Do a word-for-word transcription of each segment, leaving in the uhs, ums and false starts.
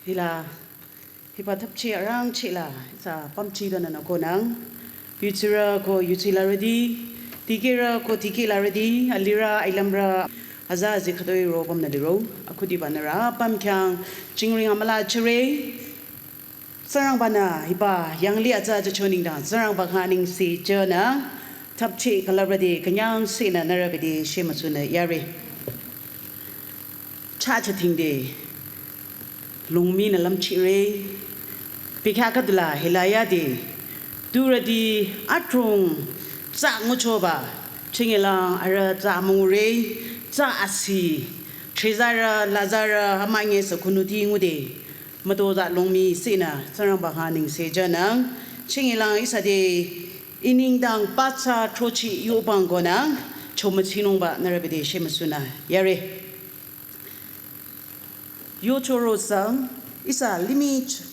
Ila hiba thapchi arangchila ihsa pamchi donü nü konang. Yuchirü ko yuchilarüti, dikehrü ko dikehlarüti, alirü ailamrü, aza azi khütoi ro pamnü liro. Akhudiba nührü apüm khyang jingring amüla chire. Tsingrangba-nü hiba yanglih atsa jücho nengdang Tsingrangba khyang anengse jünü thapchi külüprüti künyangsenü nührü bete shemüsunü yare. Chah chah tingde longmi nü lümchire. Bekhyah khüdula hila yade, turüti adrong tsü nguchoba, chingilang arüh tsü mungure, tsü asi, threzarü, lazarü, amünyi sü kunuti ngude, mütozah longmi senü Tsingrangba khyang anengse jünang. Chingilang ihsa te i nengdang pathsa throcheh yobang konang, chomüchinungba nührü bete shemüsunü yare. Yochoro sang, ihsa limih ch-,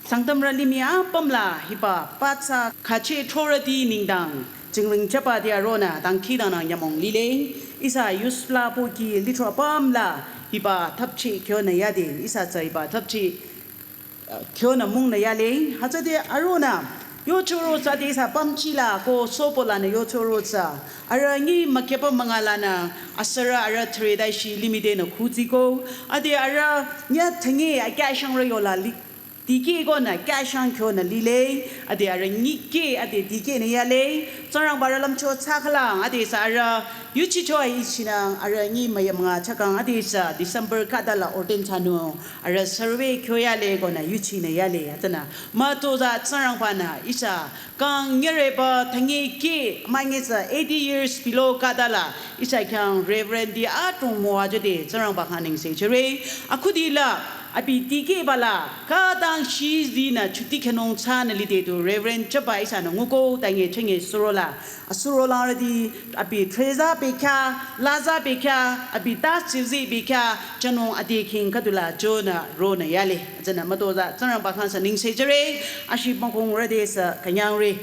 Sangtamrü limih apümla hiba pathsa khacheh throrüti nengdang jingring jüba te aronü dangkhidangnang nyümong lile. Ihsa yuspla pohki lithro apümla hiba thapchi kyonü yade, ihsa tsü hiba thapchi, uh, kyonü mungnü yale. Hütsüde aronü yochoro tsü te ihsa pamchila ko sopolanü yochoro tsü, arüh nyi mükyüpa müngalanü asürü arüh thüre daishi limih tenü khutsiko. Ade arüh nyü thüngi akyahshangrü yola li-, dikeh konü kyahshang kyonü lile. Ade arüh nyikeh ade dikehnü yale. Tsingrangba arüh lümcho thsakhülang ade ihsa arüh yuchicho aichinang arüh nyi müyamnga chakang ade ihsa December khatala ordain thsanung arüh survey kyo yale konü yuchinü yale. Hütsünü mütozah Tsingrangba-nü ihsa kang nyüreba thüngikeh amünyi sü eighty years below khatala ihsa khyang Reverend ti adrong müwajüde Tsingrangba khyang anengse jüre. Akhudila abi dikehbala khütang shizinü chuti khyünung thsanü lide tu Reverend jüba ihsanü nguko tange chenge surola. Asurolangrüti abi threza bekhyah, laza bekhyah, abi ta tsizi bekhyah, jünung ade khing khüdula jonü ronü yale. Hütsünü mütozah Tsingrangba khyang sü anengse jüre, ashi mükong rüde sü künyangre.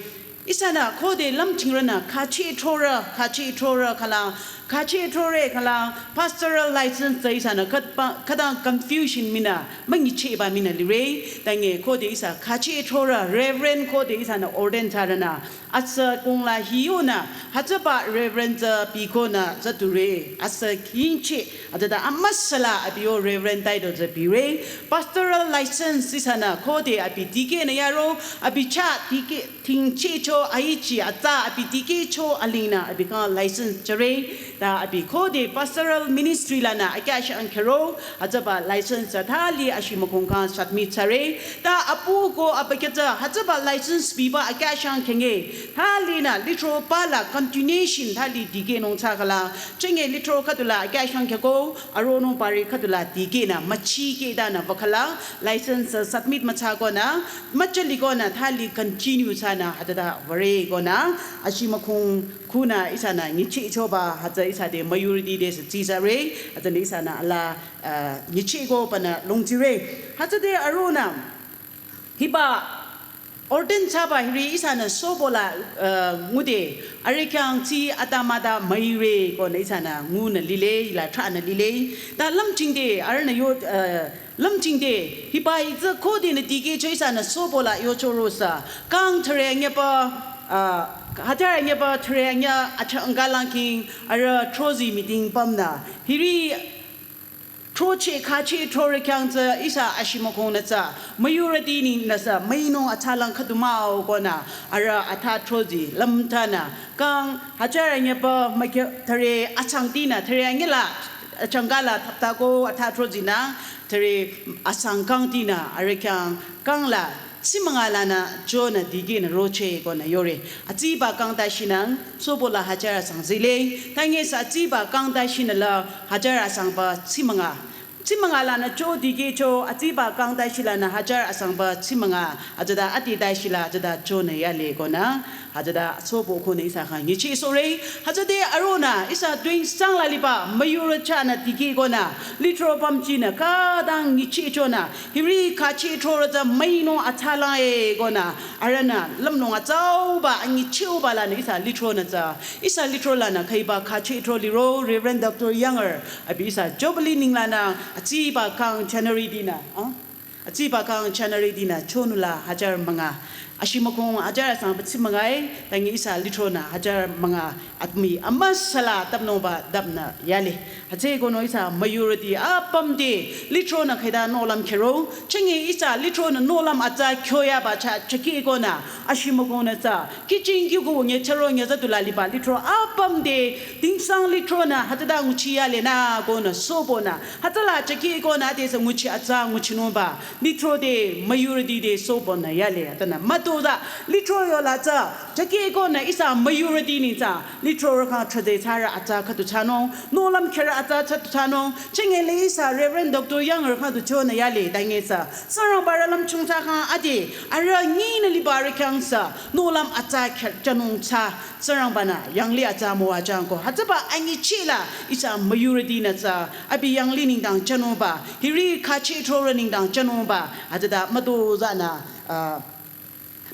Ihsanü khode lümchingrünü khacheh throrü, khacheh throrü khüla, khacheh throre khüla, pastoral license tsü ihsanü khütba, khütang confusion minü, münyichehba minü lire, tange khode ihsa khacheh throrü, Reverend khode ihsanü ordain thsarünü, asü kongla hiyonü, hütsüba Reverend tsü bikonü tsü ture, asü kingcheh, hütsüta amüsala abi yo Reverend title tsü bire, pastoral license ihsanü khode abi dikehnü yaro, abi chah dikeh, tingchehcho aichi atsa abi dikehcho alinü abi khyang license jüre, ta abi khode pastoral ministry lanü akyahshang khyüro, hütsüba license tsü thali ashi mükong khyang submit thsare. Ta apu ko abükyü tsü hütsüba license biba akyahshang khyünge. Thalinü lithro pala continuation thali dikehnung thsakhüla. Chenge lithro khüdula akyahshang khyüko, aronung pari khüdula dikehnü müchikehtanü bakhüla. License submit müthsakonü, müchalikonü thali continue thsanü hütsüta würe konü. Ashi mükong khunü ihsanü nyichehchoba hütsü ihsa te müyurüti te sü tsizare. Hütsünü ihsanü ala, uh, nyichehkobanü longtsire. Hütsüde aronü hiba ordain thsaba hiri ihsanü sopola, uh, ngude, arüh khyang tsi atamüta müire konü ihsanü ngunü lile, ila thranü lile. Ta lümchingde, arühnü yo, uh, lümchingde, hiba hi tsü khodenü dikehcho ihsanü sopola yochoro sü, kang thüre anyüba, uh, hajar anyüba thüre anyü achangkalang khing, arüh throzi meeting pümnü. Hiri throcheh khacheh throre khyang tsü ihsa ashi mükongnü tsü, müyurüti ningnü sü müinung atsalang khüdu mah-o konü, arüh atha throzi lümtanü, kang hajar anyüba mükyü thüre achangtinü, thüre anyüla achangkala thaptako atha throzinü, thüre asang kangtinü, arüh khyang kangla tsimünga lanü jonü dikehnü rocheh konü yore. Atsiba kang ta shinang, sopola hajar asang zile, tange sü atsiba kang ta shinüla hajar asangba tsimünga. Tsimünga lanü cho dikehcho, atsiba kang ta shilanü hajar asangba tsimünga, hütsüta ati ta shila, hütsüta jonü yale konü, hütsüta sopo khunü ihsa khyang nyichehsohre, hütsüde aronü, ihsa tuing sangla liba, müyurü chahnü dikeh konü, lithro pümchinü, khütang nyichehchonü, hiri khacheh throrü tsü müinung atsalang-e konü, arühnü, lümnung atsauba, anyichehba lanü ihsa lithronü tsü, ihsa lithro lanü khüiba khacheh thro liro, Reverend Doctor Younger, abi ihsa Jubilee ninglanü, atsiba kang January dinü, ah? Atsiba kang January dinü chonula hajar münga. Ashimükong hajar asang pütsi müngai, tangi ihsa lithronü hajar münga atmi amüsala tapnungba tapnü yale. Hütsükonü ihsa müyurüti apüm te lithronü khüta nohlüm khero, chingi ihsa lithronü nohlüm atsa kyoyaba chah chaki konü, ashimükongnü tsü, kichin kiku nye charo nye zatula liba lithro apüm te, dingsang lithronü hütsüta nguchi yale nü konü sobonü, hütsüla chaki konü adesü nguchi atsa nguchinungba, lithro te müyurüti te sobonü yale, hütsünü mütozah, lithro yola tsü, chaki konü ihsa müyurüti neng tsü, lithro rükang thade tsarü atsa khüdu thsanung, nohlüm kherü atsa khüdu thsanung, chingi le ihsa Reverend Doctor Yang rükang du chonü yale, tangi tsü, Tsingrangba rü lümchung tsü kang ade, arüh nyinü liba rü khyang sü, nohlüm atsa kher thsanung tsü, Tsingrangbanü, yanglih atsa müwajüng ko, hütsüba anyichila, ihsa müyurütinü tsü, abi yanglih nengdang thsanungba, hiri khachi throrü nengdang thsanungba, hütsüta mütozanü, ah,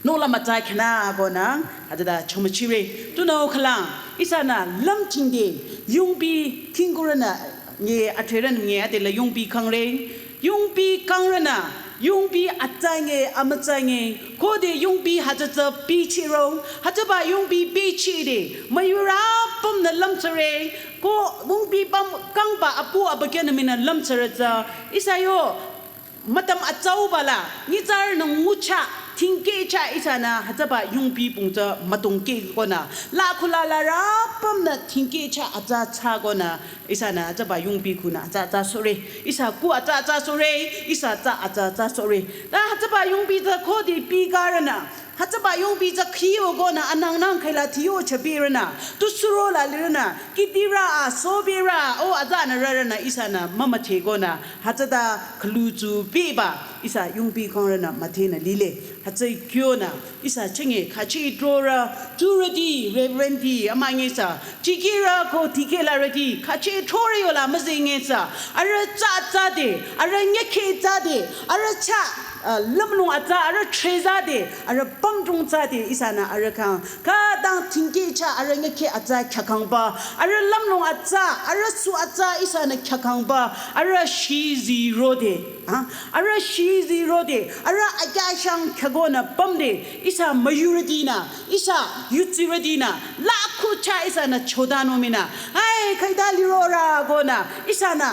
nohlüm atsa khyünü konü, hütsüta chomüchire, tunüo khülang, ihsanü lümchingde, yungpi khingkurünü, nye athrerünü nye adela yungpi kangre, yungpi kangrünü, yungpi atsa nye, amütsa nye, khode yungpi hütsütsü pichiro, hütsüba yungpi pichide, müyurü apümnü lümtsüre, ko yungpi püm kangba apu abükyünü minü lümtsürü tsü, ihsa yo, mütüm atsauba la, nyitsarünü ngucha, thingkeh chah ihsanü, hütsüba yungpi pung tsü mütongkeh konü, la khula larü apümnü thingkeh chah atsa tsü konü, ihsanü hütsüba yungpi khunü atsa atsa sore. Ihsa ku atsa atsa sore. Ihsa tsü atsa atsa sore. Ta hütsüba yungpi tsü khode pikarünü, hütsüba yungpi tsü khiyo konü anang nang khüila thiyo chapirünü, tu suro la lirünü, kitirü a sobirü, o azanü rarünü ihsanü mümüdhe konü, hütsüta khülu tsu piba, ihsa yungpi kangrünü müdhenü lile. Hütsü kyonü, ihsa chingi khachi throrü, tsurüti, Reverendti, amünyi sü, dikehrü ko dikehlarüti, khachi throrü yola müzingi sü, arüh tsü tsüde, arüh nyekhe tsüde, arüh chah, ah, lümlong atsa, arüh thre tsüde, arüh pümdrong tsüde, ihsanü arüh khyang, khütang thingkeh chah, arüh nyekhe atsa khyakangba, arüh lümlong atsa, arüh su atsa, ihsanü khyakangba, arüh shizi rode. Ah, arüh shizi rode, arüh akyashang khyükonü pümde, ihsa müyurütinü, ihsa yutsirütinü, la khucha ihsanü chodanung minü, ai, khüta lirorü konü, ihsanü,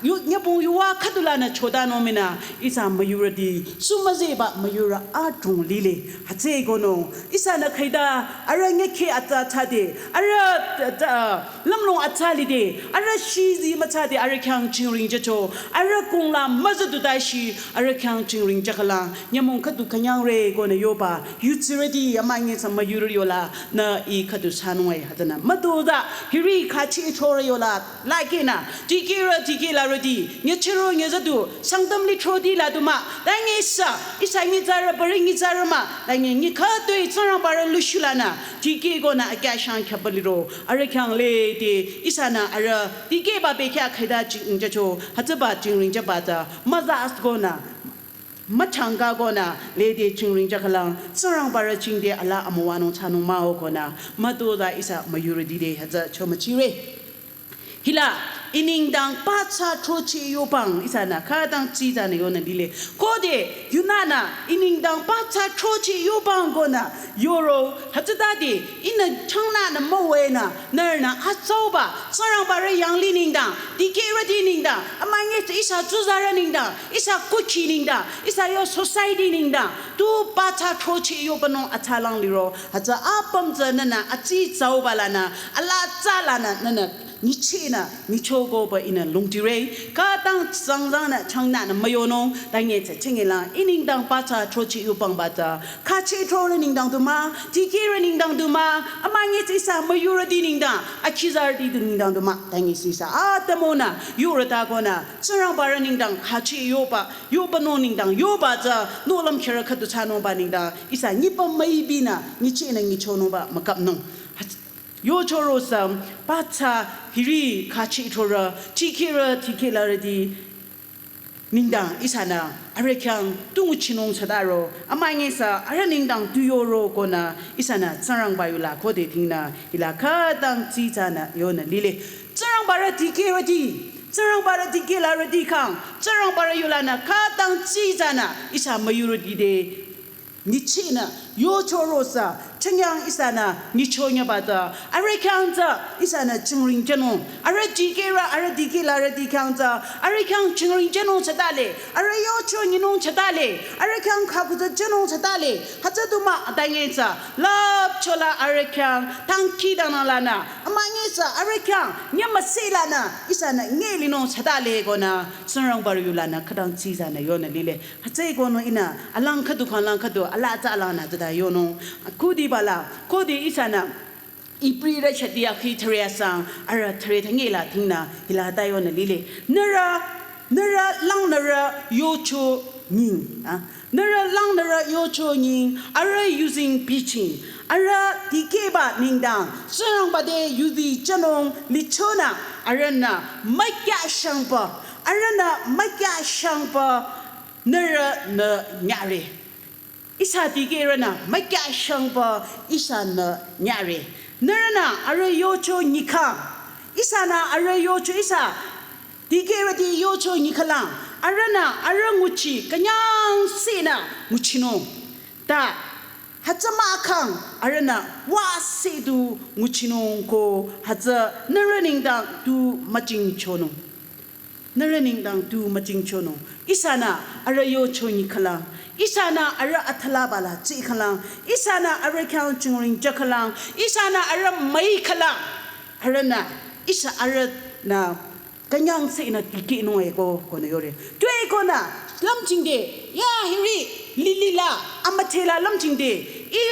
yu, nyübong yuva khüdulanü chodanung minü, ihsa müyurüti, sumüzeba müyurü adrong lile, hütsükonü, ihsanü khüta, arüh nyekhe atsa tsüde, arüh, ta, ta, lümlong atsa lide, arüh shizi mütsade, arüh khyang chingring jücho, arüh kungla müzüdu tashi, arüh khyang chingring jükhüla, nyümong khüdu künyangre konü yoba, yutsirüti amünyi sü müyurü yola, nü ih khüdu thsanung ai hütsünü. Mütozah, hiri khachi throrü yola, lakinü, dikehrü dikehlarüti, nyüchiro nyüzüdu, Sangtam lithroti la du mah, tangi sü, ihsa nyitsarü bari nyitsarü mah, tangi nyi khütoi Tsingrangba rü lushulanü, dikeh konü akyashang khyaba liro, arüh khyang lede, ihsanü arüh, dikehba bekhyah khüta ching jücho, hütsüba chingring jüba tsü, müza as konü, müchangka konü, lede chingring jükhülang, Tsingrangba rü chingde ala amüwanung thsanung mah-o konü, mütozah ihsa müyurüti te hütsü chomüchire. Hila, ih nengdang pathsa throcheh yopang, ihsanü khütang tsitsanü yonü lile. Khode, yunünü, ih nengdang pathsa throcheh yopang konü, yoro, hütsütade, ihnü changnanü müwenü, nührünü atsauba, Tsingrangba rü yanglih nengdang, dikehrüti nengdang, amünyi sü ihsa tsuzarü nengdang, ihsa kukhi nengdang, ihsa yo society nengdang, tu pathsa throcheh yopanung atsalang liro, hütsü apüm tsü nünü atsitsauba lanü, ala tsü lanü nünü, nyichehnü, nyichokoba ihnü lungtire, khütang tsangzangnü changnanü müyonung, tangi tsü chingilang, ih nengdang pathsa throcheh yopangba tsü, khachi throrü nengdang du mah, dikehrü nengdang du mah, amünyi sü ihsa müyurüti nengdang, akhizarüti du nengdang du mah, tangi sü ihsa, atümunü, yurüta konü, Tsingrangba rü nengdang, khachi yoba, yobanung nengdang, yoba tsü, nohlüm kherü khüdu thsanungba nengdang, ihsa nyipa müibinü, nyichehnü nyichonungba mükapnung. Yochoro sü, pathsa hiri khachi throrü, dikehrü, dikehlarüti, nengdang ihsanü, arüh khyang tu nguchinung thsadaro, amünyi sü, arüh nengdang tu yoro konü, ihsanü, Tsingrangba yola khode tingnü, hila khütang tsitsanü yonü lile. Tsingrangba rü dikehrüti, Tsingrangbarü dikehlarüti khyang, Tsingrangbarü yulanü khütang tsitsanü ihsa müyurüti te nyichehnü yochoro sü, chünyang ihsanü nyichonyüba tsü, arüh khyang tsü ihsanü chingring jünung, arüh dikehrü, arüh dikehlarüti khyang tsü, arüh khyang chingring jünung thsatale, arüh yocho nyinung thsatale, arüh khyang khükutsü jünung thsatale, hütsü du mah, atanye tsü lüpchola arüh khyang dangkhidangnanglanü, amünyi tsü arüh khyang nyümüsehlanü ihsanü ngelinung thsatale konü, Tsingrangbarü yulanü khütang tsitsanü yonü lile. Hütsüeko nung ihnü alang khüdu khanglang khüdu alaa tsü alangnü tsüta yonung. Khüdiba la, khode ihsanü Ibrirü chadi akhi thüre asang, arüh thüre thangela thingnü hila ta yonü lile. Nührü, nührü langnürü yocho nying. Ah, nührü langnürü yocho nying, arüh yuzeng bichieng, arüh dikehba nengdang, Tsingrangba te yuzi jünung lichonü, arühnü mükyashangba, arühnü mükyashangba, nührünü nyare. Ihsa dikehrünü mükyashangba ihsanü nyare. Nührünü arüh yocho nyikhang. Ihsanü arüh yocho ihsa dikehrüti yocho nyikhanglang. Arühnü arüh nguchi künyangsehnü nguchinung. Ta hütsü mahkhang arühnü wüseh du nguchinung ko hütsü nührü nengdang tu müjingchonung. Nührü nengdang tu müjingchonung. Ihsanü arüh yocho nyikhanglang. Ihsanü arüh athalaba la tsikhanglang. Ihsanü arüh khyang chingring jükhanglang. Ihsanü arüh müikhanglang. Arühnü, ihsa arühnü künyangsehnü dikehnung eko konü yore. Tuekonü lümjingde, ya hiri, lilila, amüthela lümjingde. I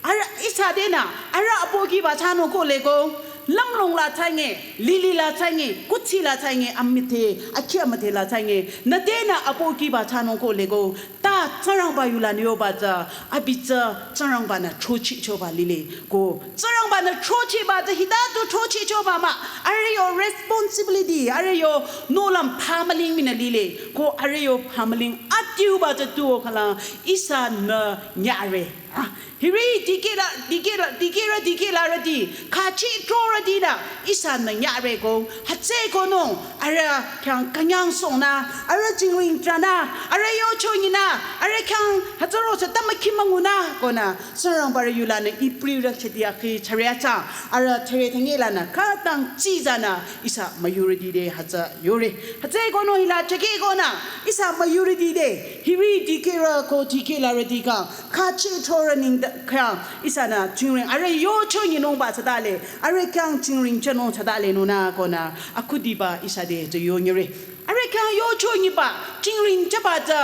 Arüh ihsa tenü, arüh apohkiba thsanung kohle ko, lümlong la thsange, lili la thsange, kuthsi la thsange, amüthe, akhi amüthe la thsange, nü tenü apohkiba thsanung kohle ko, ta Tsingrangba yulanü yoba tsü, abi tsü Tsingrangbanü chochichoba lile ko, Tsingrangbanü chochiba tsü hita tu chochichoba mah, arüh yo responsibility, arüh yo nohlüm phamüling minü lile ko, arüh yo phamüling adiuba tsü tuo khangla, ihsanü nyare. Ah, hiri dikehla, dikehla, dikehrü, dikehlarüti, khachi trorütinü, ihsanü nyare ko, hütsüeko nung, arüh khyang künyangsohnü, arüh chingring thsanü, arüh yocho nyinü, arüh khyang hütsüro sü tamükhimüngunü, konü, Tsingrangbarü yulanü Ibrirü chadi akhi thüre atsang, arüh thüre thangelanü, khütang tsitsanü, ihsa müyurüti te hütsü yore. Hütsüeko nung hila chake konü, ihsa müyurüti te, hiri dikehrü ko dikehlarüti khyang, khachi trorü nengdang khyang, ihsanü chingring, arüh yocho nyinungba thsatale, arüh khyang chingring jünung thsatale nunü konü, akhudiba ihsa te tsü yonyire. Arüh khyang yocho nyiba, chingring jüba tsü,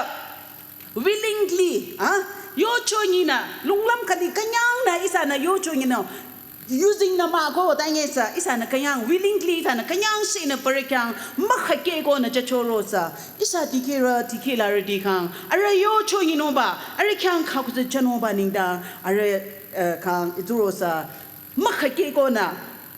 willingly, ah, yocho nyinü, lunglüm khüdi künyangnü ihsanü yocho nyinü, using nü mah ko tanye sü, ihsanü künyang, willingly ihsanü künyangsehnü parü khyang, mükhakeh konü jüchoro sü, ihsa dikehrü, dikehlarüti khyang, arüh yocho nyinungba, arüh khyang khakutsü jünungba nengdang, arüh, eh, khyang ituro sü, mükhakeh konü,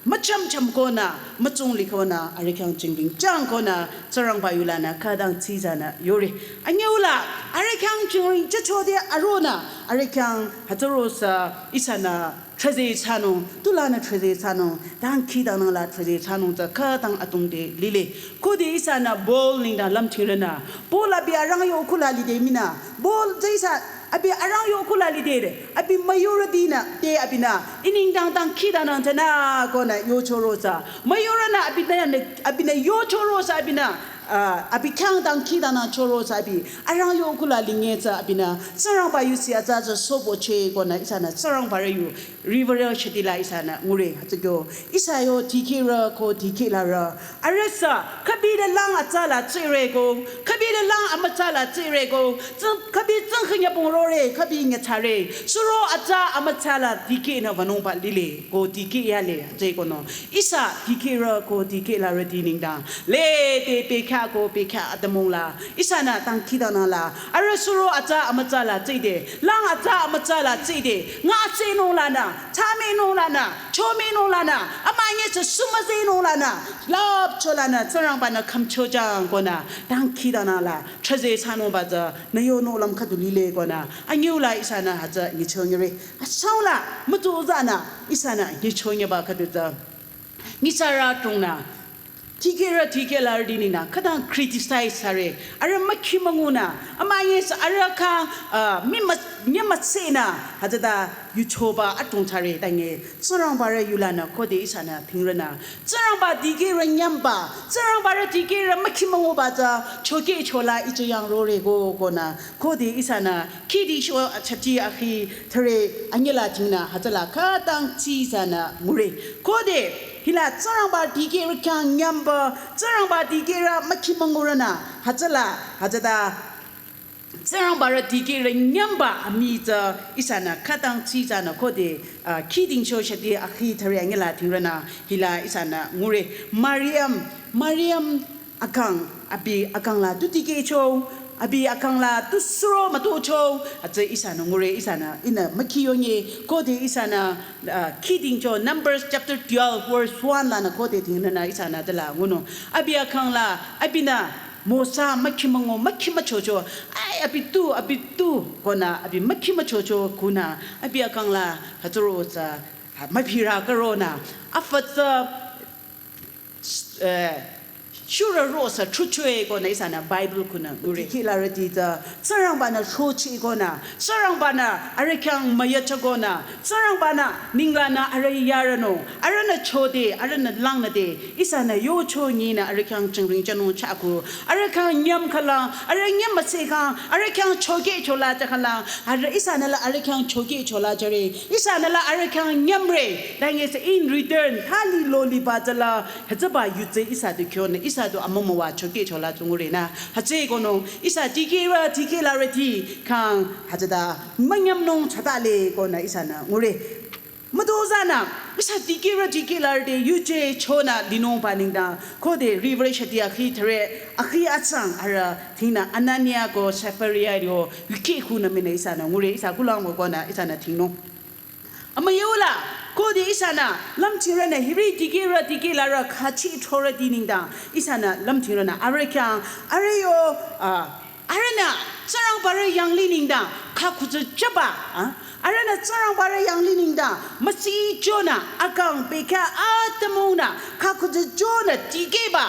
müchamcham konü, mütsungli konü, arüh khyang chingring jüng konü, Tsingrangba yulanü khütang tsitsanü yore. Anyüula, arüh khyang chingring jüchode aronü, arüh khyang hütsüro sü ihsanü thrüze thsanung, tulanü thrüze thsanung, dangkhidangnang la thrüze thsanung tsü khütang atungde lile. Khode ihsanü Paul nengdang lümchingrünü, Paul abi arang yo khula lide minü, Paul tsü ihsa abi arang yo khula lide re, abi müyurütinü, te abinü, ih nengdang dangkhidangnang thsanü konü yochoro sü. Müyurünü abinü, abinü yochoro sü abinü, ah, abi khyang dangkhidangnang choro sü abi, arang yo khula linge tsü abinü, Tsingrangba yusi atsa tsü sopoche konü ihsanü Tsingrangbarü yu, riwürü chadi la ihsanü ngure hütsükyo. Ihsa yo dikehrü ko dikehlarü, arüh sü, khübide lang atsa la tsire ko, khübide lang amütsa la tsire ko, tsü, khübi tsingkhi nyübong rore, khübi nyütsare, suro atsa amütsa la dikehnü wünungba lile, ko dikeh yale, tsü konü. Ihsa dikehrü ko dikehlarüti nengdang, lede pekha ko pekha atümung la, ihsanü dangkhidangnang la, arüh suro atsa amütsa la tside, lang atsa amütsa la tside, ngatsehnung lanü, thsamehnung lanü, chomehnung lanü, amünyi tsü sumüzehnung lanü, lüpcho lanü, Tsingrangbanü khümcho jüng konü, dangkhidangnang la, thrüze thsanungba tsü, nü yo nohlüm khüdu lile konü, anyüula ihsanü hütsü nyichonyire. Asaula, mütu zanü, ihsanü nyichonyüba khüdu tsü, nyitsarü tungnü, Dikehrü dikehlarüti nengdang khütang criticize thsare. Arüh mükhi müngunü, amünyesü arüh khyang, ah, mi mü-, nyümütsenü, hütsüta yuchoba adrong thsare. Tange Tsingrangbarü yulanü khode ihsanü thingrünü, Tsingrangba dikehrü nyümba, Tsingrangbarü dikehrü mükhi münguba tsü chokehchola ijü yang rore ko konü, khode ihsanü khidi sho achati akhi thüre anyüla thingnü hütsüla khütang tsitsanü ngure. Khode hila Tsingrangba dikehrü khyang nyümba, Tsingrangba dikehrü mükhi müngurünü hütsüla, hütsüta Tsingrangbarü dikehrü nyümba amii tsü ihsanü khütang tsitsanü khode, ah, khiding sho shati akhi thüre anyüla thingrünü hila ihsanü ngure. Mariam, Mariam akang, abi akang la tu dikehcho, abi akang la tu suro mütocho, hütsü ihsanü ngure, ihsanü ihnü mükhi yonye, khode ihsanü, ah, khiding sho Numbers chapter twelve verse one lanü khode thingrünü ihsanü tela ngunung. Abi akang la, abinü Mosa mükhi müngu, mükhi müchocho, ai, abi tu, abi tu, konü, abi mükhi müchocho, kunü, abi akang la, hütsüro tsü, ha, mübirü karonü, afatsü, eh, shurü ro sü chuchoe konü ihsanü Bible kunü ngure. Dikehlarüti tsü, Tsingrangbanü shochi konü, Tsingrangbanü arüh khyang müyacha konü, Tsingrangbanü ninglanü arüh yarünung, arühnü chode, arühnü langnüde, ihsanü yocho nyinü arüh khyang chingring chanung chako, arüh khyang nyüm khalang, arüh nyümütse khyang, arüh khyang chokehchola cha khalang, arüh ihsanü la arüh khyang chokehchola chare, ihsanü la arüh khyang nyümre, tangesü in return, thali loliba tsüla, hütsüba yutse ihsa du kyonü, ihsa du amümüwa chokehchola chungurenü, hütsüekonü, ihsa dikehrü dikehlarüti khyang, hütsüta münyümnung thsatale konü ihsanü ngure. Mütozanü, ihsa dikehrü dikehlarüti yuje chonü linungba nengdang, khode Revelation shati akhi thüre, akhi atsang arüh thingnü Anania ko Sapphira yo, yuke khunü minü ihsanü ngure, ihsa kulang ko konü ihsanü thingnung. Amüyola, khode ihsanü lümthingrünü hiri dikehrü dikehlarü khachi thorüti nengdang, ihsanü lümthingrünü arüh khyang, arüh yo, ah, arühnü Tsingrangbarü yanglih nengdang, khakhutsü chaba, ah, arühnü Tsingrangbarü yanglih nengdang, müsi chonü, akang bekhyah atümungnü, khakhutsü chonü dikehba,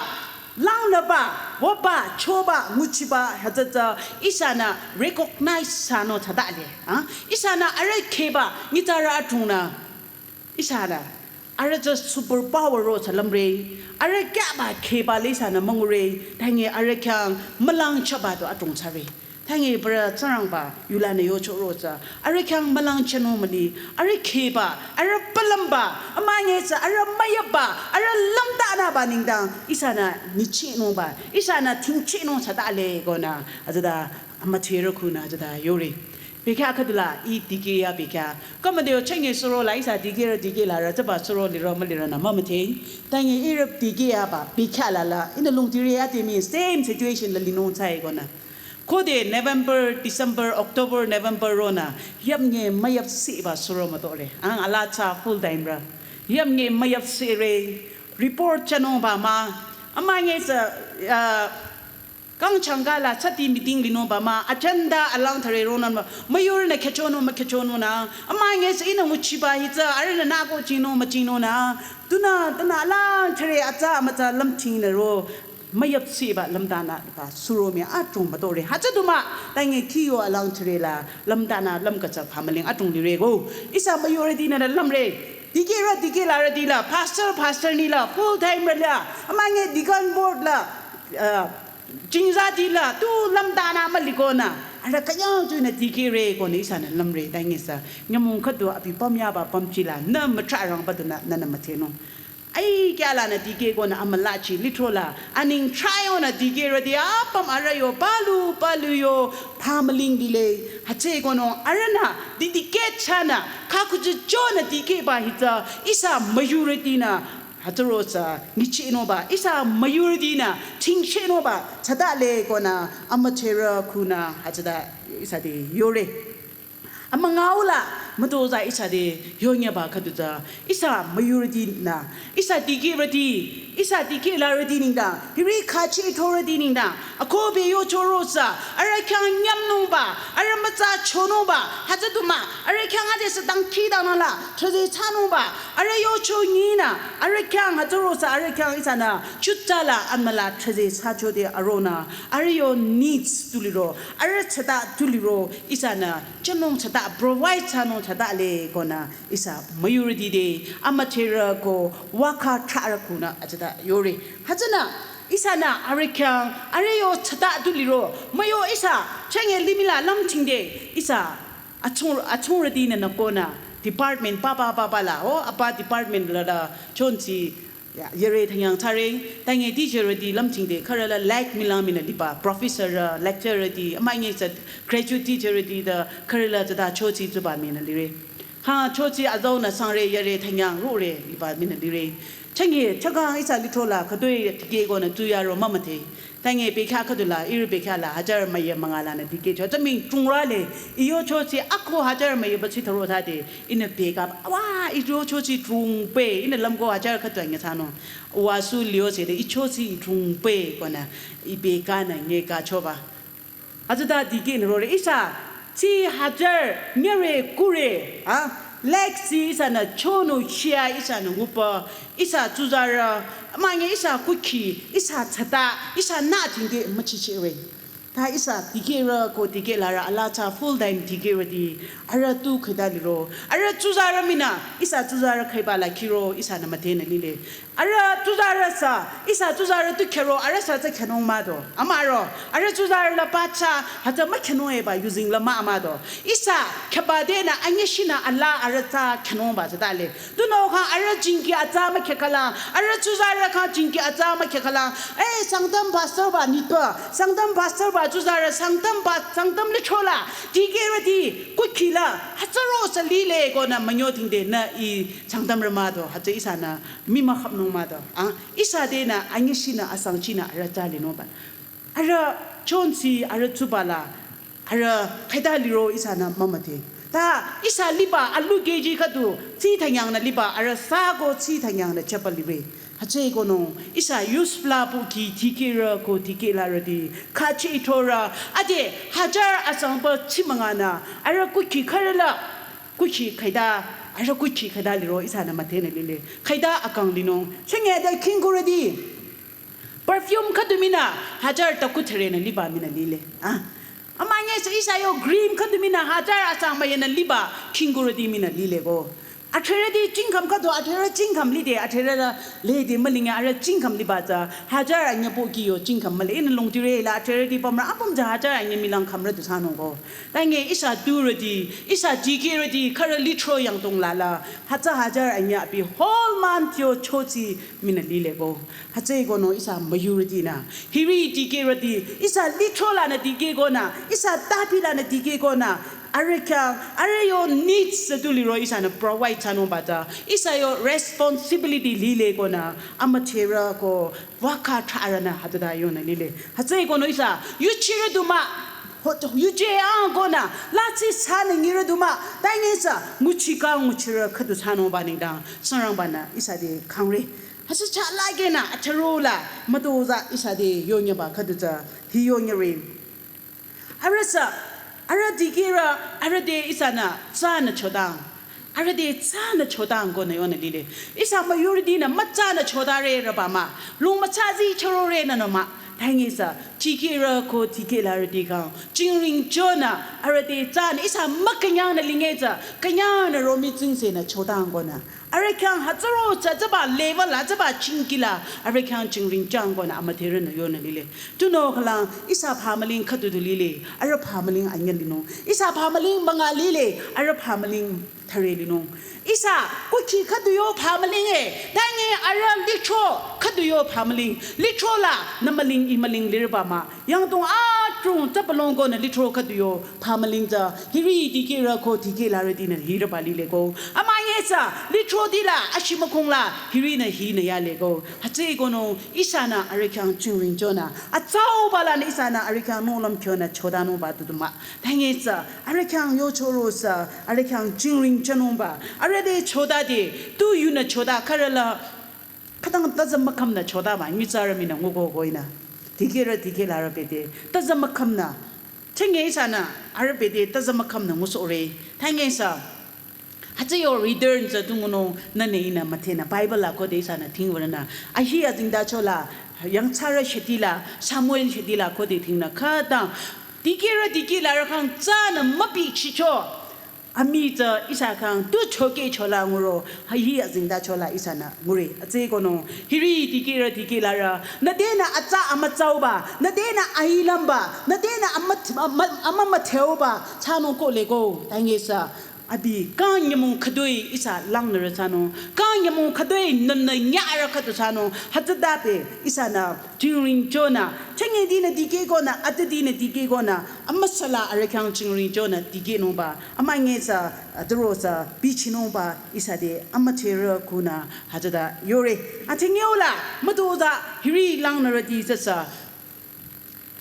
langnüba, wüba, choba, nguchiba, hütsütsü, ihsanü recognize thsanung thsatale, ah, ihsanü arüh kheba, nyitsarü adrongnü, ihsanü, arüh tsü superpower ro thsa lümre, arüh kyaba kheba le ihsanü müngure, tange arüh khyang mülang chaba du adrong thsare. Tange ihrü Tsingrangba yulanü yocho ro tsü, arüh khyang mülang chanung müli, arüh kheba, arüh palümba, amünyesü arüh müyaba, arüh lümtanüba nengdang, ihsanü nyichehnungba, ihsanü thingchehnung thsatale konü, hütsüta amütherü khunü hütsüta yore. Bekhyah khüdula, ih dikeh ya bekhyah. Kümüde yo chenge suro la ihsa dikehrü dikehlarü tsüba suro liro mülirünü mümüdhe. Tange ihrü dikeh yaba bekhyah la la, ihnü lungtire ya te mi same situation la linung thsae konü. Khode November, December, October, November ronü, yapnge müyapsehba suro mütore. Ang ala tsü full time rü. Yapnge müyapsehre, report chanungba mah, amünyesü, ah, kang changka la sati meeting linungba mah, agenda alang thüre ronü mah, müyurünü khyüchonung mükhyüchonungnü, amünyesü ihnü nguchiba hi tsü, arühnü nüko chingnung müchingnungnü, tunü, tunü alang thüre atsa mütsa lümthingnü ro, müyapsehba lümtanüba suro mi adrong mütore. Hütsü du mah, tange khiyo alang thüre la, lümtanü lümkatsa phamüling adrong lire ko. Ihsa majority nü la lümre. Dikehrü dikehlarüti la, pastor, pastor ni la, full time rü la, amünye deacon board la, ah, jingzati la, tu lümtanü müli konü, arüh künyang tu nü dikehre konü ihsanü lümre, tangesü, nyümong khüdu abi püm yaba pümchi la, nü mütrah rangba du nü, nü, nü müthenung. Ai, kya lanü dikeh konü amülachi lithro la, aning thrayonü dikehrüti apüm arüh yo, palu, palu yo, phamüling dile, hütsüekonü arühnü, di dikeh thsanü, khakhutsü chonü dikehba hi tsü, ihsa majority nü, hütsüro tsü, nyichehnungba, ihsa majority nü, thingchehnungba, thsatale konü, amütherü khunü, hütsüta, ihsa te yore. Amüngao la, Mütozah ihsa te yonyaba khüdu tsü ihsa müyurüti nü, ihsa dikehrüti, ihsa dikehlarüti nengdang, hiri khachi ithorüti nengdang, akohbe yochoro tsü, arüh khyang nyümnungba, arüh mütsachonungba, hütsü du mah, arüh khyang adesü dangkhidangnangla, thüze thsanungba, arüh yocho nyinü, arüh khyang hütsüro tsü, arüh khyang ihsanü, chutsala amüla thüze thsachode aronü, arüh yo needs tu liro, arüh chata tu liro, ihsanü, chünung chata, provide thsanung chata le konü, ihsa müyurüti te, amüdherü ko, waka thrarü kunü, achata yore. Hütsünü, ihsanü, arüh khyang, arüh yo chata tu liro, müyo ihsa, chenge limihla lümchingde, ihsa, achung, achungrüti nü nü konü, department, papa, papa la, o, apa department la la, chonchi, ya, yere thanyang thsare, tange teacherrüti lümchingde, khürüla lak milang minü liba, professor, lecturerrüti, amünyi tsü graduate teacherrüti ta, khürüla tsüta chochi tsuba minü lire. Ha, chochi azau nü sangre, yere thanyang rure, liba minü lire. Chenge, chakang ihsa lithro la, khütoi tikeh konü tsuyaro mümüdhe. Tange bekhyah khüdu la, ihrü bekhyah la, hajar müyü münga lanü dikehcho. Tsüming chungrü le, i yochochi ako hajar müyü bachi tharo thsade, ihnü bekhyah, wa, i yochochi chungpü, ihnü lümko hajar khüdu anye thsanung. Wa su lio sede, i chochi chungpü konü, i bekhyah nü nyekehchoba. Hütsüta dikehnü rore, ihsa, chi hajar, nyere, kure, ha? Lak chi ihsanü chonü chia ihsanü ngupa, ihsa tsuzarü, amünyi ihsa kukhi, ihsa chata, ihsa nü tingde müchichire. Ta ihsa dikehrü ko dikehlarü ala tsü full time dikehrüti, arüh tu khüta liro, arüh tsuzarü minü, ihsa tsuzarü khüiba la khiro, ihsanü müdhenü lile. Arüh tsuzarü sü, ihsa tsuzarü tu khero, arüh sü tsü khenung mah do. Amüro, arüh tsuzarü la pacha, hütsü mükhenung eba using la mah mah do. Ihsa khüba denü anyi shinü ala arüh tsü khenungba tsüta le. Tunüo khyang arüh jingki atsa mükheh khalang, arüh tsuzarü khyang jingki atsa mükheh khalang. Eh, Sangtam pastor ba nitpü, Sangtam pastor ba tsuzarü, Sangtam ba, Sangtam lithro la, dikehrüti, kukhi la, hütsüro tsü lile konü münyo tingde nü i Sangtamrü mah do, hütsü ihsanü mi mükhapnung mah do. Ah, ihsa denü, anyi shinü, asang chinü, arüh tsü linungba. Arüh chonchi, arüh tsuba la, arüh khüta liro ihsanü mümüdhe. Ta ihsa liba alu keji khüdu, chi thanyang nü liba, arüh sü ko chi thanyang nü chapa libe. Hütsüeko nung, ihsa youth la pu ki dikehrü ko dikehlarüti, khachi ithorü, ade hajar asangba chi münga nü, arüh kukhi khürüla, kukhi khüta, arüh kukhi khüta liro ihsanü müdhenü lile. Khüta akang linung, chenge de khingkurüti. Perfume khüdu minü hajar taku thürenü liba minü lile. Ah. Amünyi sü ihsa yo cream khüdu minü hajar asang müyünü liba khingkurüti minü lile ko. Adhrerüti chingkham khüdu adhrerü chingkham lide adhrerü la lede mülinge arüh chingkham liba tsü hajar anyi pohki yo chingkham müle ihnü longtire la adhrerüti pümrü apüm tsü hajar anyi milang khamrü du thsanung ko. Tange ihsa turüti, ihsa dikehrüti, khürü lithro yangdong la la, hütsü hajar anyi abi whole month yo chochi minü lile ko. Hütsüeko nung ihsa müyurüti nü. Hiri dikehrüti, ihsa lithro lanü dikeh konü, ihsa tapi lanü dikeh konü. Arüh khyang, arüh yo needs tu liro ihsanü provide thsanungba tsü. Ihsa yo responsibility lile konü, amüdherü ko, waka thrarünü hütsüta yonü lile. Hütsüeko nung ihsa, yuchirü du mah, ho, yuje ang konü, la chi thsanü nyirü du mah, tange tsü, nguchi kang nguchirü khüdu thsanungba nengdang, Tsingrangba nü ihsa te kangre. Hütsü chalage nü, atharo la, mütozah ihsa te yonyaba khüdu tsü, hi yonyere. Arüh sü, arüh dikehrü, arüh te ihsanü, tsünü chodang. Arüh te tsünü chodang konü yonü lile. Ihsa müyurüti nü, mütsünü chodare rüba mah. Lung mütsü zi chorore nü nü mah. Tange sü, dikehrü ko dikehlarüti khyang. Jingring chonü, arüh te tsünü, ihsa mükünyang nü linge tsü, künyang nü romi tsingse nü chodang konü. Arüh khyang hütsüro tsü tsüba level la tsüba chingki la arüh khyang chingring chang konü amüdherünü yonü lile. Tunüo khalang ihsa phamüling khüdu du lile, arüh phamüling anyi linung. Ihsa phamüling münga lile, arüh phamüling thüre linung. Ihsa kukhi khüdu yo phamüling e, tange arüh lithro khüdu yo phamüling. Lithro la nü müling i müling lirüba mah. Yangdong adrong tsüpalong konü lithro khüdu yo phamüling tsü hiri dikehrü ko dikehlarüti nü hirüba lile ko. Amünyi Sa, litro dila, ashimükhong la, hirinü hinü yaleko. Hütsüeko nü, ihsanü arüh khyang chingring chonü. Atsauba lanü ihsanü arüh khyang nohlüm kyonü chodanungba tutu mah. Tanye sa, arüh khyang yochoro sa, arüh khyang chingring chonungba. Arüh te chodade, tu yunü choda khürüla. Khütang tazü mükhümnü chodaba, nyitsarü minü nguko koinü. Dikehrü dikehlarü bete, tazü mükhümnü. Tanye ihsanü, arüh bete, tazü mükhümnü ngusohre. Tanye sa, hütsü yo return tsü tu ngunung nüne ihnü müdhenü Bible la khode ihsanü dhingwürünü. Ahi azengtacho la, yangthsarü shitila, Samuel shitila khode dhingnü khütang. Dikehrü dikehlarü khyang tsünü mübichicho. Amii tsü ihsa khyang tu chokehcho la nguro, ahi azengtacho la ihsanü ngure. Hütsüeko nü, hiri dikehrü dikehlarü, nüdenü atsa amütsauba, nüdenü ahilümba, nüdenü amü-, amü-, amümüdheuba, thsanung kohleko, tanye sa. Abi kang nyümong khütoi ihsa langnürü thsanung. Kang nyümong khütoi nümnü nyarü khüdu thsanung. Hütsütade ihsanü chingring chonü. Tanye dinü dikehkonü, ade dinü dikehkonü. Amüsala arüh khyang chingring chonü dikehnungba. Amünyi sa, aduro sa, bichinungba. Ihsa te amüdherü kunü. Hütsüta yore. Athenyeola, mütoza, hiri langnürüti tsü sa.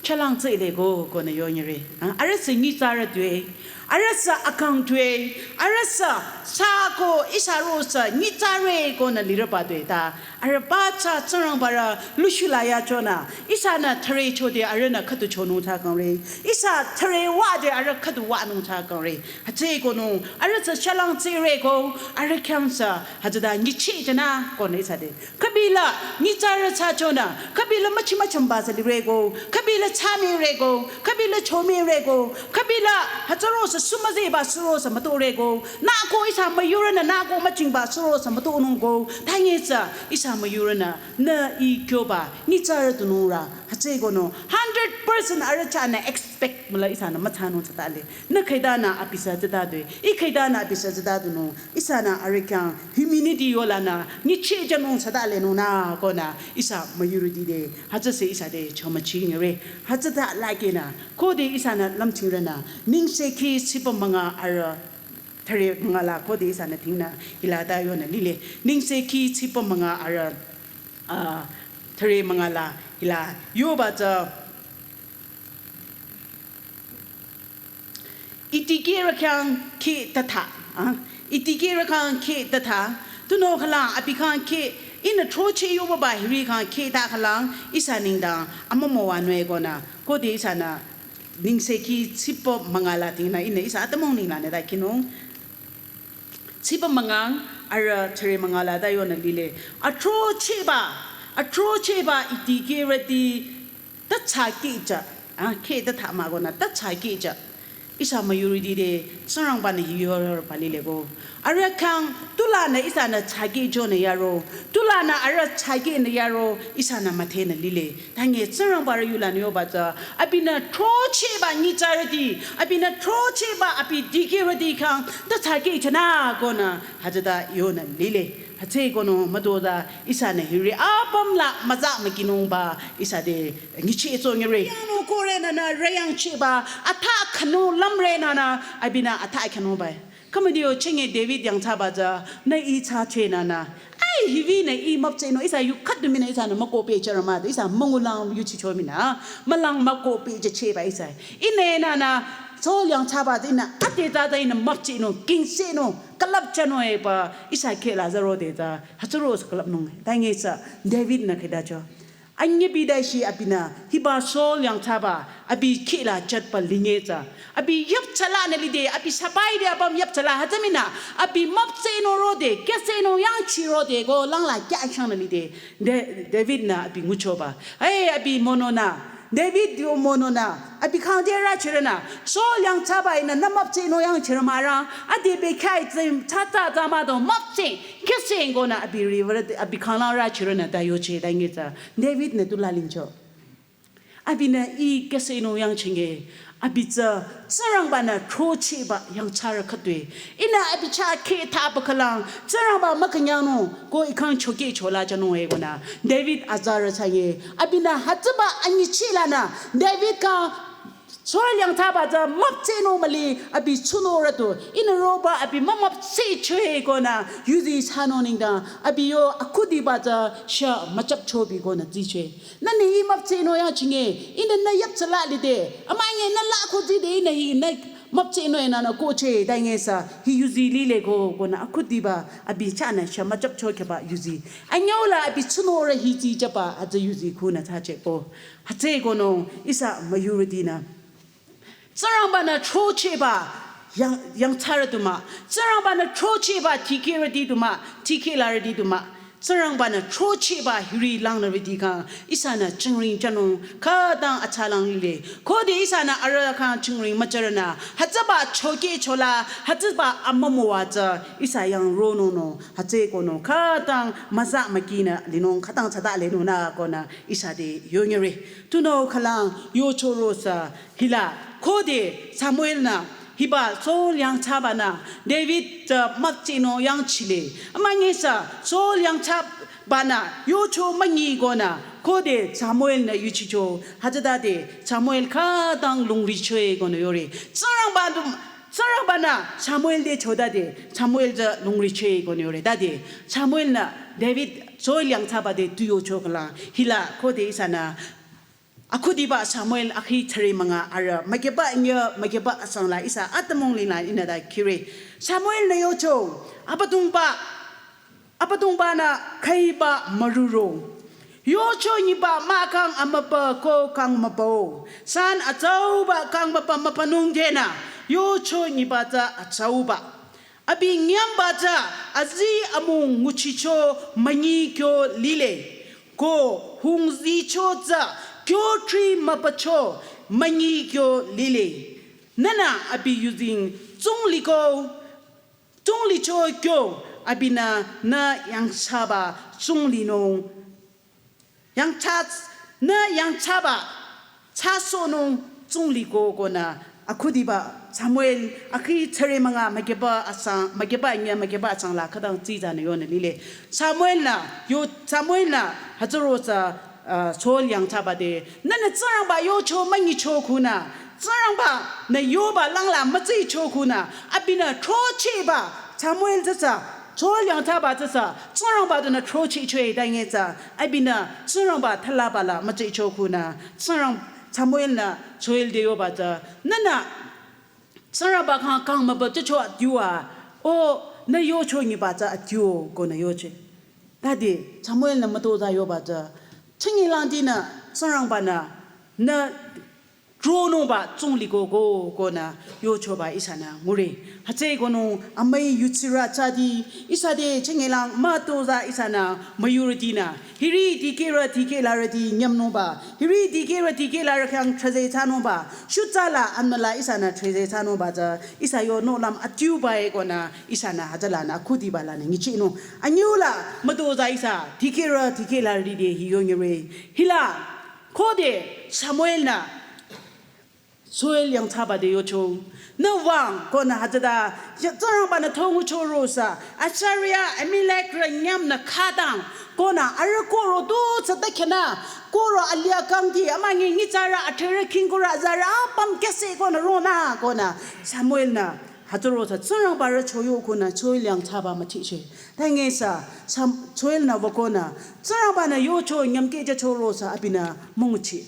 Chahlang tsü ileko konü yonyire. Ah, arüh sü nyitsarü tue. Arüh sü akang tue. Arüh sü sako ihsa ro sü nyitsarü konü lirüba tue ta. Arüh ba tsü Tsingrangbarü lushula yachonü. Ihsanü thüre chode arühnü khüdu chonung thsa kangre. Ihsa thüre wade arüh khüdu wanung thsa kangre. Hütsüeko nü, arüh sü chahlang tsü ireko, arüh khyang sü, hütsüta nyichehjünü konü ihsa te. Khübila, nyitsarü thsachonü, khübila müchi müchamba sü lireko, khübila thsami reko, khübila chomi reko, khübila hütsüro sü sumüzeba suro sü müto reko, nüko ihsa müyurünü nüko müchingba suro sü mütonungko, tanye sü ihsa müyurünü, nü i kyoba, nyitsarü tunungrü, hütsüeko nü, hundred percent arüh chahnü expect müla ihsanü müthsanung thsatale. Nü khüidanü abi sü tsütadue, i khüidanü abi sü tsütadunü, ihsanü arüh khyang humility yolanü, nyichehjünung thsatalenungnü, konü, ihsa müyurüti te, hütsü sü ihsa te chomüchingre, hütsüta lakenü, khode ihsanü lümchingrünü, Nengsekhi tsipü münga arüh, thüre münga la, khode ihsanü dhingnü, hila ta yonü lile, Nengsekhi tsipü münga arüh, ah, thüre münga la, hila, yoba tsü, I dikehrü khyang kheh tata, ah, i dikehrü khyang kheh tata, tunüo khülang abi khyang kheh, ihnü throcheh yoba ba hiri khyang kheh ta khülang, ihsa nengdang, amümüwa nüe konü, khode ihsanü, Nengsekhi tsipü münga la dhingnü, ihnü ihsa atümung nenglanü ta khinung. Tsipü münga, arüh thüre münga la ta yonü lile. Athrochehba, athrochehba i dikehrüti, ta thsakehjü, ah, kheh tata mah konü, ta thsakehjü. Ihsa müyurüti te, Tsingrangbanü hi yoroba lileko. Arüh khyang, tulanü ihsanü thsakehjünü yaro. Tulanü arüh thsakehnü yaro, ihsanü müdhenü lile. Tanye Tsingrangbarü yulanü yoba tsü, abinü throchehba nyitsarüti, abinü throchehba abi dikehrüti khyang, ta thsakehjünü konü, hütsüta yonü lile. Hütsüeko nü mütoda ihsanü hiri apüm la müza mükinungba ihsa te nyichehsoh nyire. Yanü korenü nü reyangchehba, atha khünü lümrenü nü, abinü atha khünüba. Khümüdiyo chenge David yangthsaba tsü, nü i thsachehnü nü. Ai, hiwinü i müpchehnung, ihsa yu khüdu minü ihsanü mükohpehchehre mah, ihsa müngulang yuchicho minü, mülang mükohpehchehchehba ihsa. Ihnü nü nü, Saul yangthsaba tsü ihnü, ade tsü tsü ihnü müpchehnung, kingsehnung, külüpchehnung eba, ihsa kheh la zaro de tsü, hütsüro sü külüpnung, tanye sü, David nü khütacho. Anyi bidai shi abinü, hiba Saul yangthsaba, abi kheh la chatba linye tsü. Abi yüpchalanü lide, abi sabai de apüm yüpchala hütsü minü, abi müpchehnung rode, kingsehnung yangchi rode, ko langla kya shangnü lide. De-, David nü abi nguchoba. Ai, abi mononü, David yo mononü, abi khyang te rüchirünü, Saul yangthsaba ihnü nü müpchehnung yangchirü mah rang, ade bekhyah tsü, tsatsa tsama do müpcheh, kingse konü abi riwürü, abi khyanglang rüchirünü ta yocheh tanye tsü. David nü tu lalingcho. Abinü i kingsehnung yangchinge, abi tsü Tsingrangbanü throchehba yangthsarü khütoi. Ihnü abi chah kheh taba khülang, Tsingrangba mükünyangnung, ko i khyang chokehchola jünung e konü. David azarü thsanye, abinü hütsüba anyichehlanü, David khyang Soil yangthsaba tsü müpsehnung müli abi tsunorü tu, ihnü roba abi mümüpsehcho-e konü, yuzi thsanung nengdang, abi yo akhudiba tsü sha müchapchobi konü tsicho-e. Nünü hi müpsehnung yangchinge, ihnü nü yüptsüla lide, amünyi nü la ko tside ihnü hi nü müpsehnung-e nünü kohcho-e, ta ngesü, hi yuzi lile ko, konü akhudiba, abi chahnü sha müchapcho kheba yuzi. Anyüula abi tsunorü hi tsijüba, hütsü yuzi khunü thsacho-e ko. Hütsüeko nung ihsa müyurütinü. Tsingrangba-nü throchehba yang, yangthsarü du mah. Tsingrangba-nü throchehba dikehrüti du mah, dikehlarüti du mah. Tsingrangba-nü throchehba hiri langnürüti khyang ihsanü chingring thsanung khütang atsalang lile. Khode ihsanü arüh khyang chingring müthsarünü, hütsüba chokehchola, hütsüba amümüwa tsü ihsa yang ronung nung, hütsüeko nung khütang müza mükinü linung, khütang tsada linung nü konü ihsa te yonyüre. Tunüo khülang yochoro sü hila, khode Samuel-nü hiba Saul yangthsabanü David tsü müpsehnung yangchile. Amünyi sü Saul yangthsabanü yocho münyi konü, khode Samuel-nü yuchicho, hütsütade Samuel khütang lungricho-e konü yore. Tsingrangba du, Tsingrangba-nü Samuel te chotade, Samuel tsü lungricho-e konü yore. Tade Samuel-nü David Saul yangthsaba te tu yocho khülang hila, khode ihsanü akhudiba Samuel akhi thüre münga arüh, mükyüba anyüh, mükyüba asang la ihsa atümung lila ihnü ta khire. Samuel-nü yocho, Abüdongba, Abüdongba-nü khüiba müruro. Yocho nyiba mah kang amüpa ko kang müpao. San atsauba kang müpa müpanung tenü. Yocho nyiba tsü atsauba. Abi nyümba tsü azi amung nguchicho münyi kyo lile. Ko hungzicho tsü kyo thri müpacho münyi kyo lile. Nünü abi yuzeng tsung liko, tsung licho kyo abinü nü yangthsaba tsung linung. Yangthsa, nü yangthsaba thsasohnung tsung liko konü akhudiba Samuel akhi thüre münga mükyüba asang, mükyüba anyüh, mükyüba asang la khütang tsitsanü yonü lile. Samuel-nü, yo, Samuel-nü hütsüro sü, uh, Saul yangthsaba te, nünü Tsingrangba yocho münyicho khunü, Tsingrangba-nü yoba langla mütsicho khunü, abinü throchehba Samuel tsüsü, Saul yangthsaba tsüsü, Tsingrangba dunü throchehcho-e ta ngesü, abinü Tsingrangba thalaba la mütsicho khunü, Tsingrang, Samuel-nü Saul te yoba tsü, nünü Tsingrangba khyang kang müpa tsücho adiu a, o, nü yocho nyiba tsü adiu konü yocho-e. Tade Samuel-nü mütozah yoba tsü, chingi langdinü Tsingrangba-nü, nü tronungba tsung liko ko konü yochoba ihsanü ngure. Hütsüeko nung amüi yutsirü tsadi ihsa te chingilang mütozah ihsanü müyurütinü. Hiri dikehrü dikehlarüti nyümnungba. Hiri dikehrü dikehlarü khyang thraze thsanungba. Shutsa la amnü la ihsanü thraze thsanungba tsü ihsa yo nohlüm adiuba-e konü ihsanü hütsülanü akhudiba lanü nguchinung. Anyüula mütozah ihsa dikehrü dikehlarüti te hi yonyüre. Hila khode Samuel-nü Saul yangthsaba te yocho. Nü wüng konü hütsüta, ya Tsingrangba-nü thonguchoro sü, Assyria, Amalek rü nyümnü khütang, konü arüh kohro du tsü ta khenü, kohro alih akangti, amünyi nyitsarü, athrerü, khingkurü, azarü, apüm kese konü ronü, konü Samuel-nü hütsüro sü Tsingrangba rü choyo konü Saul yangthsaba müchicho-e. Ta ngesü Sam-, Saul-nü wükonü, Tsingrangba-nü yocho nyümkeh jüchoro sü abinü münguchi.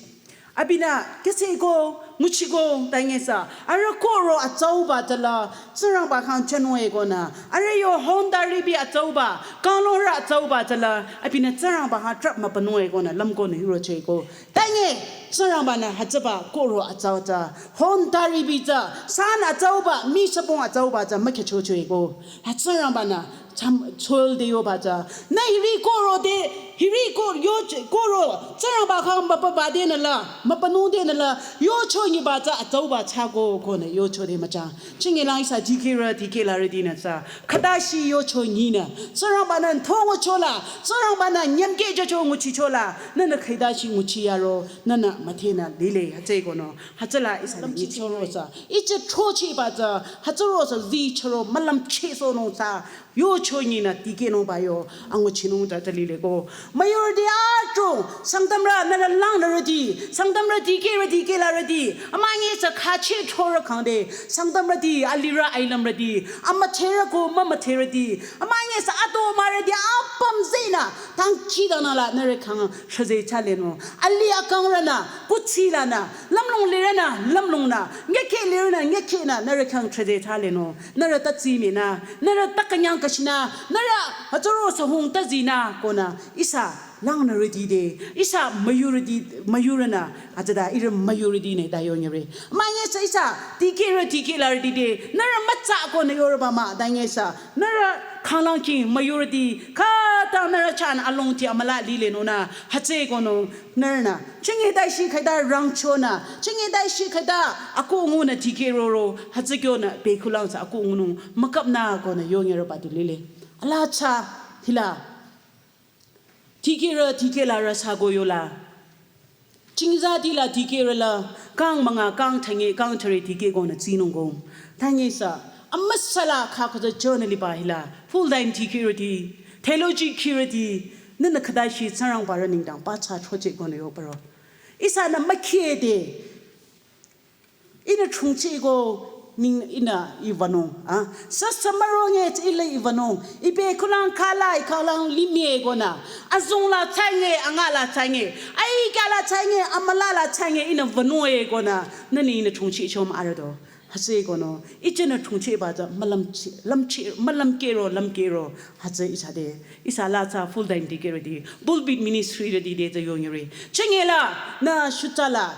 Abinü kese ko, nguchiko, ta ngesü, arüh kohro atsauba tsüla, Tsingrangba khyang chonung-e konü, arüh yo hon taribi atsauba, kanglungrü atsauba tsüla, abinü Tsingrangba khyang trap müpanung-e konü, lümkonü hirocho-e ko. Ta nge, Tsingrangba-nü hütsüba kohro atsau tsü, hon taribi tsü, san atsauba, mi sabong atsauba tsü, mükhehchocho-e ko. Ha Tsingrangba-nü Sam-, Saul te yoba tsü, nü hiri kohro te, hiri ko-, yo, kohro, Tsingrangba khyang müpaba tenü la, müpanung tenü la, yocho nyiba tsü atsauba thsako konü yocho te müchang. Chingilang ihsa dikehrü dikehlarütinü sü, khütashi yocho nyinü, Tsingrangba-nü thongucho la, Tsingrangba-nü nyümkeh jücho nguchicho la, nünü khütashi nguchi yaro, nünü müdhenü lile, hütsüeko nü, hütsüla ihsa lümchi chüro tsü, iche throchehba tsü, hütsüro tsü zi chüro mülümchehsohnung tsü, yocho nyinü dikehnungba yo, anguchinung tsü tsü lile ko. Müyurüti adrong, Sangtamrü nührü langnürüti, Sangtamrü dikehrü dikehlarüti, amünyi tsü khacheh thorü khangde, Sangtamrüti, alirü ailümrüti, amüdherü ko mümüdherüti, amünyi tsü ato mürüti apüm zehnü, dangkhidangnangla nührü khyang shüze thsalenung. Alih akangrünü, kuthsi lanü, lümlong lirünü, lümlongnü, nyükeh lirünü, nyükehnü, nührü khyang shüze thsalenung. Nührü ta tsimi nü, nührü ta künyang kashi nü, nührü hütsüro sahung ta zi nü, konü, ihsa langnürüti te, ihsa müyurüti, müyurünü, hütsüta ihrü müyurüti nü ta yonyüre. Amünyi tsü ihsa dikehrü dikehlarüti te, nührü mütsa konü yoreba mah, ta nyesa, nührü khanglang ki müyurüti, khüta nührü chahnü alongti amüla lilenung nü, hütsüeko nü, nührünü, chingi daishi khüta rangchonü, chingi daishi khüta akoh ngunü dikehroro, hütsükyonü bekhulang tsü akoh ngunung, mükapnü konü yonyüreba du lile. Ala tsü, hila. Dikehrü, dikehlarü sako yola. Chingzatila dikehrü la, kang münga, kang thünye, kang thüre dikeh konü tsinung ko. Ta nyesa, amüsala khakhutsü chonü liba hila, full time dikehrüti, theology khirüti, nünü khütashi Tsingrangbarü nengdang pathsa throcheh konü yoparo. Ihsanü mükhide, ihnü chungchiko ning ihnü ivanung, ah. Sasa mürong e tsü ile ivanung. Ibe kulang kala ikalang limih konü. Azongla thsange, angala thsange. Aikala thsange, amülala thsange, ihnü vanung e konü. Nüni ihnü chungchicho mah arüdo. Hütsüeko nü. Ichenü chungchiba tsü mülümchi, lümchi, mülümkehro, lümkehro. Hütsü ihsa te. Ihsa la tsü full time dikehrüti. Pulpit ministryrüti te tsü yonyüre. Chengela, nü shutsala.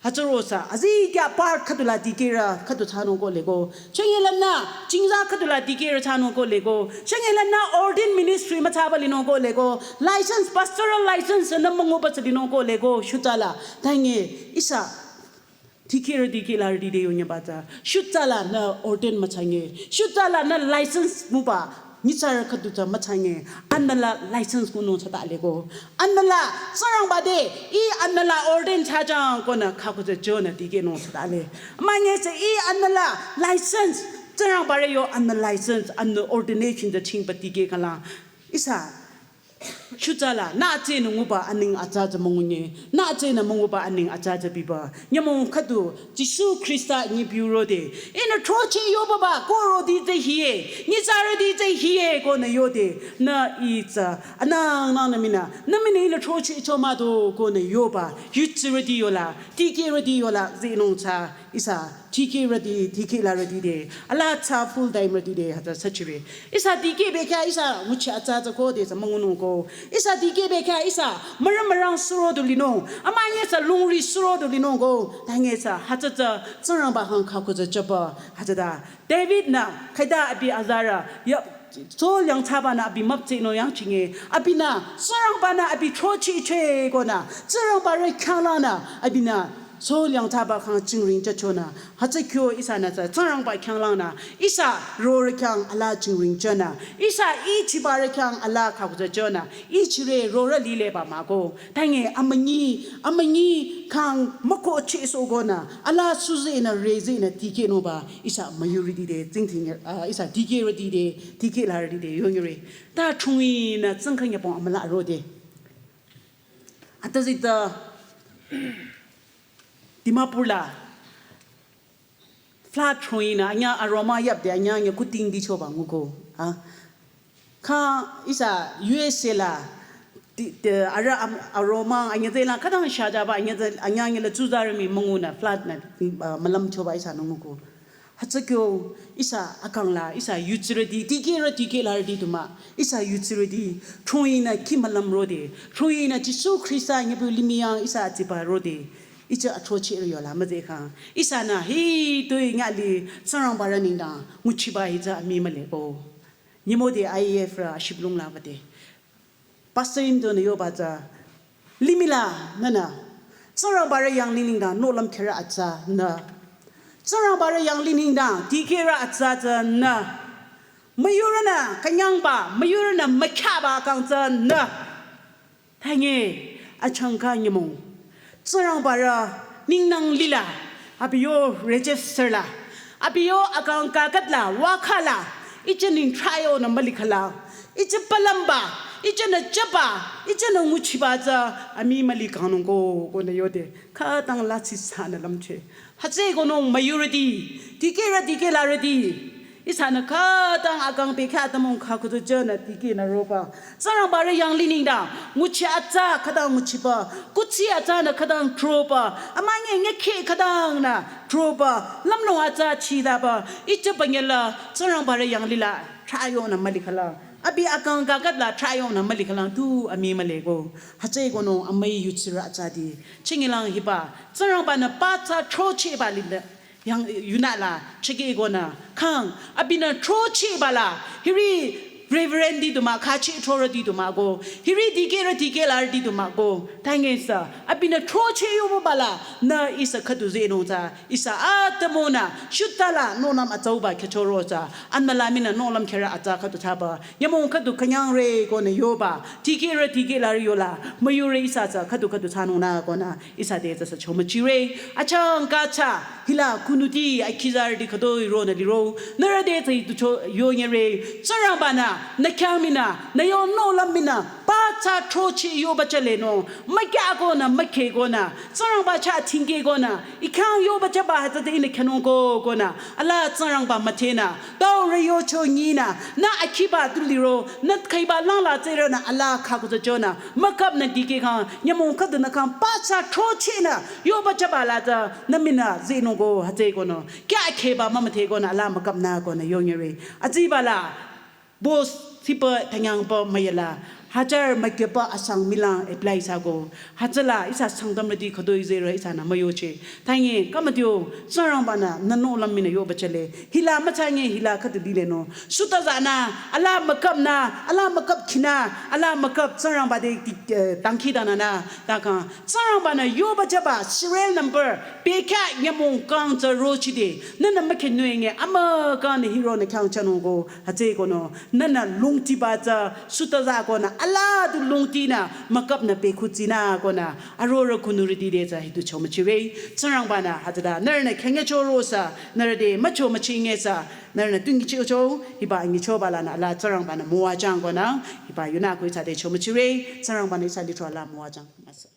Hütsüro tsü, azikyah part khüdula dikehrü khüdu thsanung ko leko. Chengelanü, chingza khüdula dikehrü thsanung ko leko. Chengelanü ordained ministry müthsaba linung ko leko. License, pastoral license nü münguba tsü linung ko leko. Shutsala, ta nye, ihsa, dikehrü dikehlarüti te yonyüba tsü. Shutsala nü ordain müthsange. Shutsala nü license nguba. Nyitsarü khüdu tsü müthsange, anüla license ngunung thsata leko. Anüla, Tsingrangba te, ih anüla ordain thsajüng konü khakhutsü chonü dikehnung thsata le. Amünyi tsü ih anüla license, Tsingrangbarü yo anü license, anü ordination tsü chingba dikeh kala. Ihsa, shutsala, nü tsünü nguba aneng atsa tsü müngunye, nü tsünü münguba aneng atsa tsü biba. Nyümong khüdu, Jisu Khrista nyi biurode. Ihnü throcheh yobaba, korüti tsü hie. Nyitsarüti tsü hie konü yode. Nü ih tsü, anang nang nü minü. Nü minü ihnü throchehcho mah do konü yoba. Yutsirüti yola. Dikehrüti yola. Zinung tsü. Ihsa. Dikehrüti, dikehlarüti te. Ala tsü full time rüti te. Hütsü sachire. Ihsa dikeh bekhyah ihsa nguchi atsa tsü kode tsü müngunung ko. Ihsa dikeh bekhyah ihsa mürü mürang suro du linung. Amünyi tsü lungri suro du linung ko. Ta nye tsü hütsü tsü Tsingrangba hang khakhutsü chaba. Hütsüta. David nü khüta abi azarü. Ya, Saul yangthsabanü abi müptsehnung yangchinge. Abinü, Tsingrangbanü abi throchehcheh konü. Tsingrangbarü khyanglangnü. Abinü, Saul yangthsaba khyang jingring jüchonü, hütsü kyo ihsanü tsü Tsingrangba khyanglangnü, ihsa rorü khyang ala jingring jünü, ihsa ichibarü khyang ala khakhutsü jünü, ichire rorü lileba mah ko. Ta nye amünyi, amünyi khyang mükohchehsoh konü, ala suzenü rezenü dikehnungba, ihsa müyurüti te, tsingdhing, ah, ihsa dikehrüti te, dikehlarüti te, yonyüre. Ta chunginü tsingkhang yapong amüla rode. Atazita Dimapur la flood throinü anyüh aroma yapde anyüh anyüh kuting dichoba nguko. Ha? Kha ihsa U S A la ti, ti, ara am, aroma anyüh zela khütang shajaba anyüh ze, anyüh anyüh la tsuzarü mii müngunü flood nü, uh, mülümchoba ihsanü nguko. Hütsü kyo ihsa akang la, ihsa yutsirüti, dikehrü dikehlarüti du mah, ihsa yutsirüti, throinü kih mülüm rode, throinü Jisu Khrista nyibu limih yang ihsa atsiba rode, ihsa athrocheh rü yola müzeh kha, ihsanü hitoi nyüh li Tsingrangbarü nengdang nguchiba hi tsü amii mühle ko. Nyümong de I E F rü ashiplung la bade. Pastor Imdo nü yoba tsü, limih la nünü, Tsingrangbarü yanglih nengdang nohlüm kherü atsa nü. Tsingrangbarü yanglih nengdang dikehrü atsa tsü nü. Müyurünü künyangba, müyurünü mükhyaba kang tsü nü. Ta nye, achangka nyümong. Tsingrangba rü ningnang lila, abi yo register la, abi yo akang kakat la, waka la, iche ning try yo na mali khala, iche palamba, iche na chapa, iche na nguchiba tsü, ami mali kanung ko, ko na yode, khütang la chi sa na lamche. Hütsüeko nung majority, dikeh rü dikeh la rüti. Ihsanü khütang akang pekha tamung kha kutu jünü dikeh nü roba. Tsingrangba rü yanglih nengdang, nguchi atsa khütang nguchiba, kuthsi atsa nü khütang troba, amünyi nyekhe khütang nü troba, lümlong atsa chidaba, iche banyela, Tsingrangba rü yanglih la, try yo na mali khala. Abi akang kakat la try yo na mali khala tu ami male ko. Hütsüeko nung amüi yutsirü atsa di. Chingilang hiba, Tsingrangba nü pa tsü trochehba lile. Yang yunü la, chekehko nü, khang, abinü trochehba la, hiri Reverend di duma, khachi throrü di duma ko, hiri dikeh rü dikeh la di duma ko, thangi sa, abinü trocheh yoba la, nü ihsa khüdu zenung tsü, ihsa atümung nü, shutala, nohlüm atsauba khyüchoro tsü, anmüla minü nohlüm khyürü atsa khüdu thsaba, nyümong khüdu künyangre ko nü yoba, dikeh rü dikeh la yola, müyurü ihsa tsü khüdu khüdu thsanung nü ko nü, ihsa te tsü sü chomüchire. Achangka tsü, hila kunuti, akhi zarüti khütoi ronü liro. Nührü te tsü hitu cho yonyere. Tsingrangba nü, nü khyang minü, nü yo nohlüm minü, pa tsü trocheh yoba chale nung. Mükyako nü, mükheko nü. Tsingrangba chah thingkehko nü. I khyang yoba chaba hütsüte ihnü khyanung ko, ko nü. Ala Tsingrangba müthenü. Taurü yocho nyinü, nü akhiba tu liro, nü khaiba langla tsürünü ala kha kutsü chonü, mükap nü dikeh khang, nyümong khüdu nü khang, pa tsü trocheh nü, yoba chaba la tsü, nü minü zenung ko, hütsüeko nü, kya kheba mümütheko nü, ala mükap nü ko nü yonyere. Atsiba la, boss, sipa, thanyangpa, mayela, hajar mükyapa asang milang apply sa ko. Hütsüla ihsa Sangtamrüti khütoi zerü ihsanü müyoche. Thangi, kamadio, Tsingrangba nü, nü nohlüm minü yoba chale. Hila mütsangi, hila khüdu lile nung. Shuta zanü, ala mükap nü, ala mükap khinü, ala mükap Tsingrangba te ti, eh, dangkhidangnangnü, ta kang. Tsingrangba nü yoba chaba, serial number, pekha nyümong kang tsü rochide. Nünü mükhe nui nge, amüka nü hiro nü khyang chanung ko, hütsüeko nü. Nünü lungtiba tsü, shuta za ko nü, ala du lungti nü, mükap nü pekhu tsinü ko nü, arorü kunurüti te tsü hitu chomüchire, Tsingrangba nü, hütsüta, nührünü khyang choro sa, nührü te müchomüchinge sa, nührünü tungi chicho, hiba ngi choba la nü, ala Tsingrangba nü müwajang ko nü, hiba yunü ko ihsa te chomüchire, Tsingrangba nü ihsa lithro ala müwajang, masa.